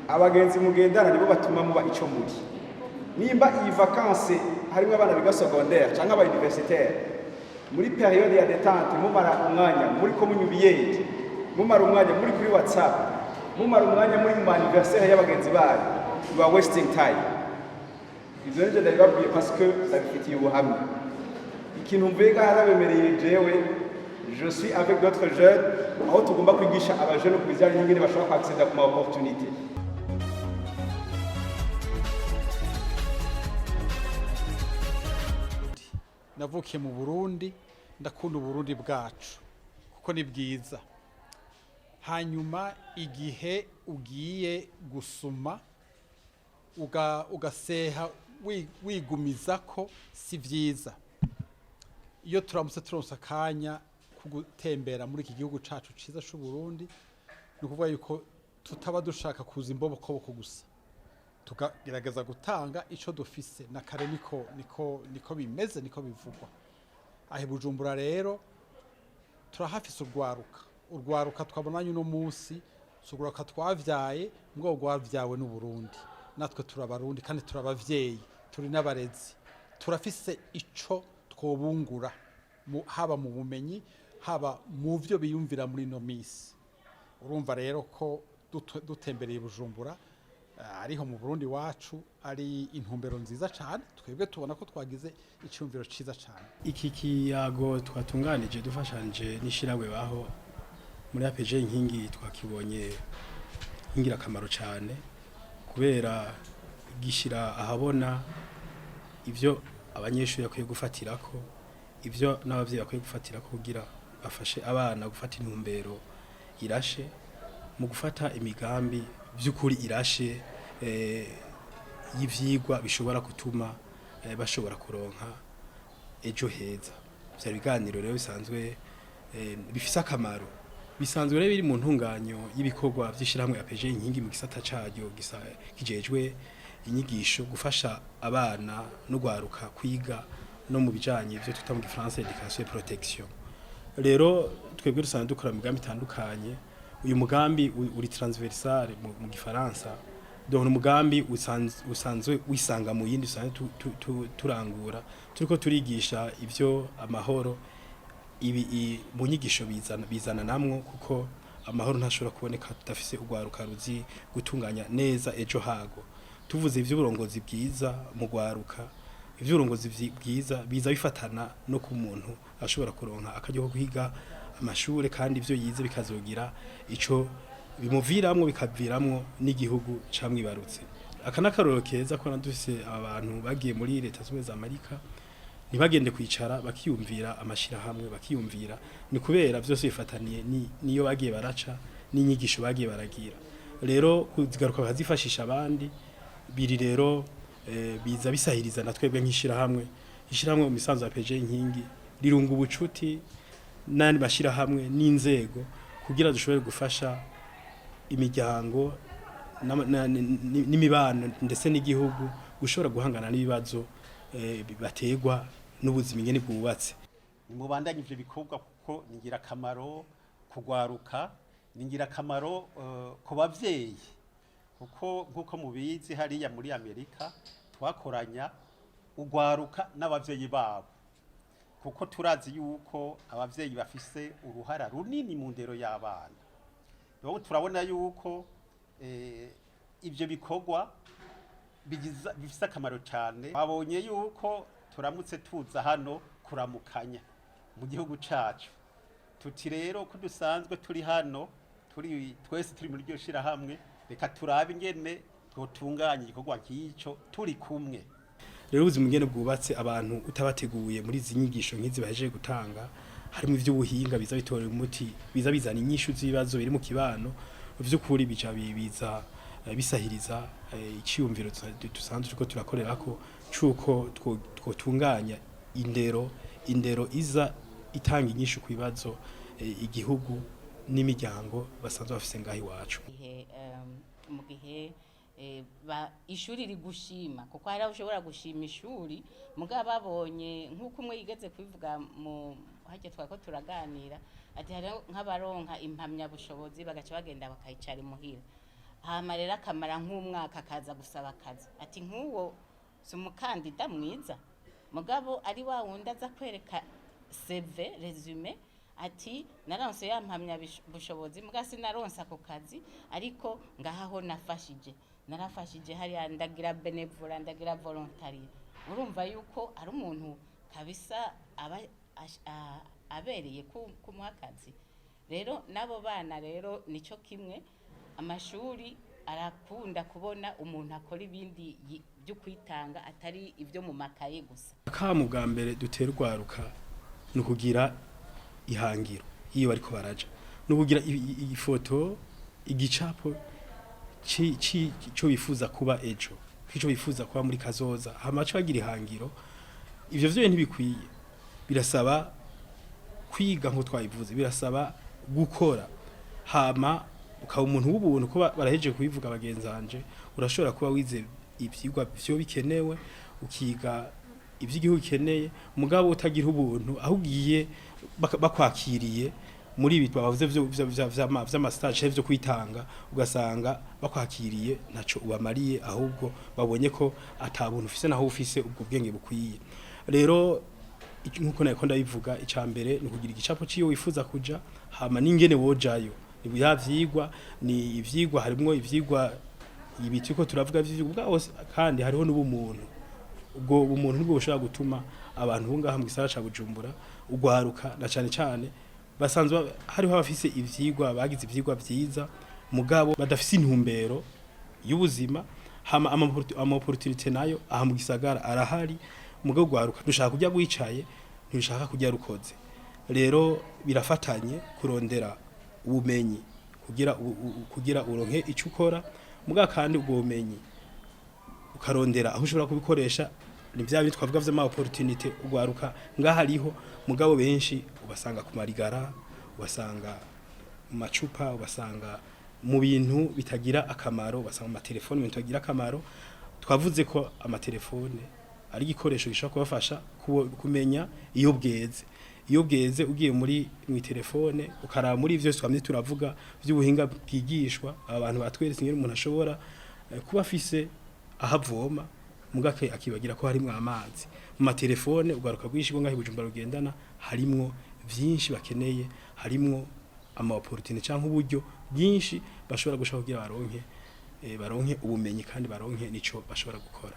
Abagenzi mugendana nibo batuma muba ico muri. Nimba iyi vacances harimo abana biga secondaire cyangwa aba universitaire, muri période ya détente mumara umwanya muri ko munywa ibiyeri, mumara umwanya muri kuri WhatsApp, mumara umwanya muri mu anniversaire y'abagenzi banyu, you are wasting time. Ivyo nivyo ndabibabwiye parce que ndabifitiye ubuhamya. Ikintu mvuye ngaha nabemereye jewe, je suis avec d'autres jeunes aho tugomba kwigisha abajene ku bijyanye n'ingene bashobora kwacceda ku ma opportunité. Navukiye mu Burundi, ndakunda Uburundi bwacu kuko ni bwiza. Hanyuma igihe ugiye gusuma ugaseha wigumiza ko si vyiza. Iyo turamutse turonse akanya ko gutembera muri iki gihugu cacu ciza c'u Burundi, ni ukuvuga yuko tutaba dushaka kuza imbobokoboko gusa, tukagerageza gutanga ico dufise. Na kare niko bimeze, niko bivugwa. Aho i Bujumbura rero turahafise urwaruka. Urwaruka twabonanye uno munsi si urwaruka twavyaye, mugabo rwavyawe n'Uburundi. Natwe turabarundi kandi turabavyeyi, turi n'abarezi, turafise ico twobungura haba mu bumenyi, haba mu vyo biyumvira muri ino misi. Urumva rero ko dutembereye i Bujumbura, ariho mu Burundi wacu, ari intumbero nziza cyane. Twebwe tubona ko twagize icyumviro ciza cyane. Iki kiyago twatunganije dufashanije n'ishirahamwe Baho muri APG Inkingi twakibonye ingirakamaro cyane, kubera gishyira ahabona ibyo abanyeshuri bakwiye gufatirako, ibyo n'abavyeyi bakwiye gufatirako kugira bafashe abana gufata intumbero irashe mu gufata imigambi by'ukuri irashe y'ivyigwa bishobora gutuma bashobora kuronka ejo heza. Vya biganiro rero bisanzwe bifise akamaro, bisanzwe rero biri mu ntunganyo y'ibikorwa vy'ishirahamwe APG Inkingi mu gisata caryo kijejwe inyigisho, gufasha abana no gwaruka kwiga no mu bijanye ivyo twita mu gifaransa éducation et protection. Rero twebwe dusanzwe dukora imigambi itandukanye. Uyu mugambi uri transversal mu gifaransa, donc umugambi usanzwe wisanga mu yindi usanzwe turangura. Turiko turigisha ivyo amahoro, ibi mu nyigisho bizana namwo, kuko amahoro ntashobora kuboneka tudafise urwaruka ruzi gutunganya neza ejo hago. Tuvuze ivy'uburongozi bwiza mu rwaruka, ivy'uburongozi bwiza biza bifatana no ku muntu ashobora kuronka akaryo ko kwiga amashure, kandi ivyo yize bikazogira ico bimuviramwo, bikaviramwo n'igihugu camwibarutse. Aka n'akarorero keza ko dufise abantu bagiye muri Leta Zunze za Amerika, ntibagende kwicara, bakiyumvira amashirahamwe, bakiyumvira. Ni kubera vyose bifataniye niyo bagiye baraca n'inyigisho bagiye baragira. Rero kuzigaruka bakazifashisha abandi biri rero biza bisahiriza na twebwe nk'ishirahamwe. Ishirahamwe mu misanzu ya PG Inkingi rirunga ubucuti n'andi mashirahamwe n'inzego kugira dushobore gufasha imiryango n'imibano ndetse n'igihugu gushobora guhangana n'ibibazo baterwa n'ubuzima ingene bwubatse. Nimubandanye ivyo bikorwa kuko ni ingirakamaro kugwaruka, ni ingirakamaro ku bavyeyi, kuko nk'uko mubizi hariya muri Amerika twakoranya ugwaruka n'abavyeyi babo, kuko turazi yuko abavyeyi bafise uruhara runini mu ndero y'abana. Donc turabona yuko ivyo bikorwa bifise akamaro cyane. Babonye yuko turamutse tuza hano kuramukanya mu gihugu cacu, tuti rero ko dusanzwe turi hano, turi twese turi muri iryo shirahamwe, reka turabe ingene twotunganya igikorwa nk'ico turi kumwe. Rero ubuzima ingene bwubatse, abantu utabateguye muri izi nyigisho nk'izi bahejeje gutanga, harimo ivy'ubuhinga biza bitorera umuti, biza bizana inyishu z'ibibazo biri mu kibano, vy'ukuri bica biza bisahiriza iciyumviro dusanzwe turiko turakorerako cuko twotunganya indero iza itanga inyishu ku bibazo igihugu n'imiryango basanzwe bafise ngaho iwacu. Mu gihe ishuri rigushima, kuko hari aho ushobora gushima ishuri mugabo babonye nk'uko umwe yigeze kubivuga mu harya twako turaganira, ati hari nk'abaronka impamyabushobozi bagaca bagenda bakayicara imuhira. Hama rero akamara nk'umwaka akaza gusaba akazi, ati nk'uwo si umukandida mwiza. Mugabo ari wa wundi aza kwereka CV, résumé, ati naronse ya mpamya bushobozi, muga sinaronse ako kazi, ariko ngahaho nafashije, narafashije hariya, ndagira bénévolat, ndagira volontariat. Urumva yuko ari umuntu kabisa aba abereye kumuha akazi. Rero n'abo bana rero nico kimwe, amashuri arakunda kubona umuntu akora ibindi byo kwitanga, atari ibyo mu makaye gusa. Akamu bwa mbere dutera urwaruka ni ukugira ihangiro iyo bariko baraja, ni ukugira ifoto, igicapo c'ico bifuza kuba ejo, ico bifuza kuba muri kazoza. Hama bace bagira ihangiro. Ivyo vyo ntibikwiye, birasaba kwiga nko twabivuze, birasaba gukora, hama ukaba umuntu w'ubuntu, kuba barahejeje kubivuga bagenzanje. Urashobora kuba wize ivyigwa vyo bikenewe, ukiga ivy'igihugu gikeneye, mugabo utagira ubuntu, aho ugiye bakwakiriye muri ibi bavuze vy'ama stage vyo kwitanga, ugasanga bakwakiriye ntaco ubamariye, ahubwo babonye ko ata buntu ufise naho ufise ubwo bwenge bukwiye. Rero nkuko nariko ndabivuga, ica mbere ni ukugira igicapo ciyo wifuza kuja, hama n'ingene wojayo. Ni ya vyigwa, ni ivyigwa, harimwo ivyigwa ibi turiko turavuga vy'ivyigwa ubwaho, kandi hariho n'ubumuntu. Ubwo bumuntu nibwo bushobora gutuma abantu bo ngaha mu gisagara ca Bujumbura, ugwaruka na cane cane, basanzwe hariho abafise ivyigwa, bagize ivyigwa vyiza, mugabo badafise intumbero y'ubuzima. Hama ama opportunité nayo aha mu gisagara arahari, mugabo ugwaruka dushaka kurya rwicaye, ntirushaka kurya rukoze. Rero birafatanye kurondera ubumenyi kugira uronke ico ukora, mugabo kandi ubwo bumenyi ukarondera aho ushobora kubikoresha. Ni bya bindi twavuga vy'ama opportunité. Ugwaruka ngaha hariho, mugabo benshi ubasanga ku marigara, ubasanga mu macupa, ubasanga mu bintu bitagira akamaro, ubasanga mu matelefone, ibintu bitagira akamaro. Twavuze ko amatelefone ari igikoresho gishobora kubafasha kumenya iyo bweze. Iyo bweze, ugiye muri mu telefone ukaraba muri ivyo twamye turavuga by'ubuhinga bwigishwa, aba bantu batweretse ingene umuntu ashobora kuba afise aho avoma, mugake akibagira ko harimwo amazi. Mu matelefone ugaruka bwinshi bwo ngaho i Bujumbura rugendana, harimwo vyinshi bakeneye, harimwo ama opportunité canke uburyo bwinshi bashobora gushaka kugira baronke ubumenyi kandi baronke nico bashobora gukora.